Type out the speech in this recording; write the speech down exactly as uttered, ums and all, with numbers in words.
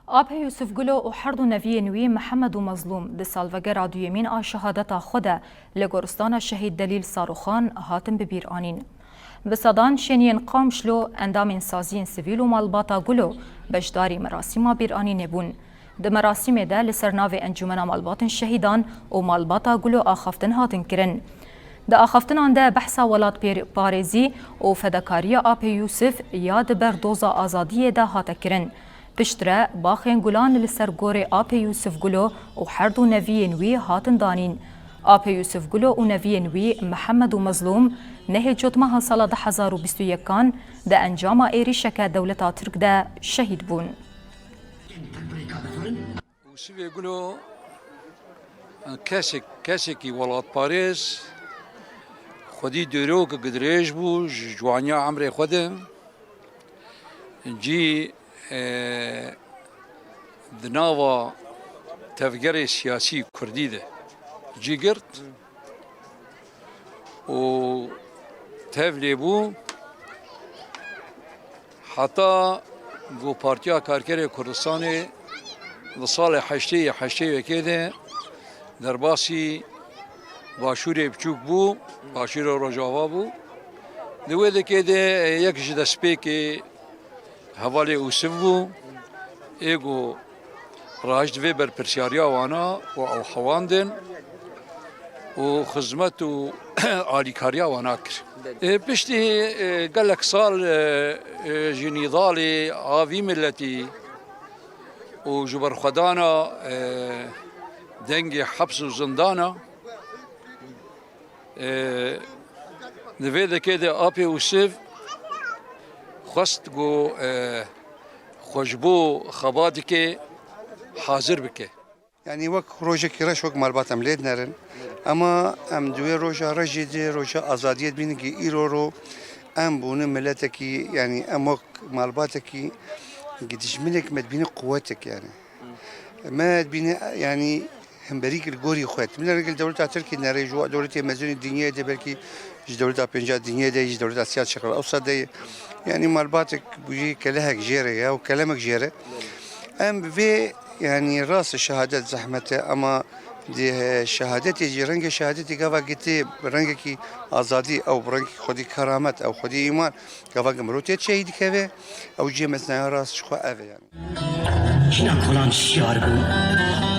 Apê Yûsif Gulo û her du neviyên wî Mihemed û Mezlûm di salvegera duyemîn a şehadeta xwe de li goristana Şehîd Delîl Saroxan hatin bi bîr anîn. Bi sedan şêniyên Qamişlo, endamên saziyên sivîl û malbata Gulo beşdarî merasîma bîranînê bûn. Di merasîmê de li ser navê Encûmena Malbatên Şehîdan û Malbata Gulo axaftin hatin kirin. Di axaftinan de behsa welatpêr-, parêzî û fedakariya Apê Yûsif ya di ber doza azadiyê de hate kirin. Piştre baxên gulan li ser gorê Apê Yûsif Gulo û her du neviyên wî hatin danîn. Apê Yûsif Gulo û neviyên wî Mihemed û Mezlûm nehê Cotmeha sala du hezar û bîst û yekan di encama êrîşeke dewleta Tirk de şehîd bûn. Yûsifê Gulo kesek, kesekî welatparêz, xwedî dîrokek dirêj bû ji ciwaniya emrê xwe de. Cî, e, di nava tevgerê siyasî kurdî de cî girt û tev lê bû. Heta ku Partiya Karkerê Kurdistanê di salê heştê yê heştê yekê de derbasî Başûrê Biçûk bû, Başûrê Rojava bû. Di wê dekê de yek ji destpêkê hevalê Ûsif bû. Ê ku raşt vê berpirsiyariya wana û ew hewandin û xizmet û alîkariya wana kir. Ê, piştî, ê, gelek sal, ê, ê, ji nîdalê a vî miletî û ji berxwedana, ê, dengê heps û zindana, Ê, di vê dekê de Apê Ûsif xwest ku, e, xwe ji bo xebatikê hazir bike. Yanî wek rojekî reş wek malbat em lê dinerin. Ema em di wê roja rejê de, roja azadiyê dibînin ki îro ro em bûne miletekî, yanî em wek malbatekî ki dijminek me dibîne quwetek yanî. Me dibîne yanî hemberî li gorî xwe. Min rengê li dewleta Tirkî nere ji dewletê mezin ê dinyayê de belkî ji dewleta pênca dinyayê de ji dewleta Siyad Şerqil Ewsat de ye. Yanî malbatek bûyî kelehek jê re ye û kelemek jê re. Em vê yanî rast şehadet zehmet e ama di şehadetê jî rengê şehadetê gava gitê rengekî azadî ew rengekî xwedî keramet ew xwedî îman gava mirov tê şehîd dikeve ew cihê mezinaya rast ji xwe ev e yanî. Jina kolan şiyar bû.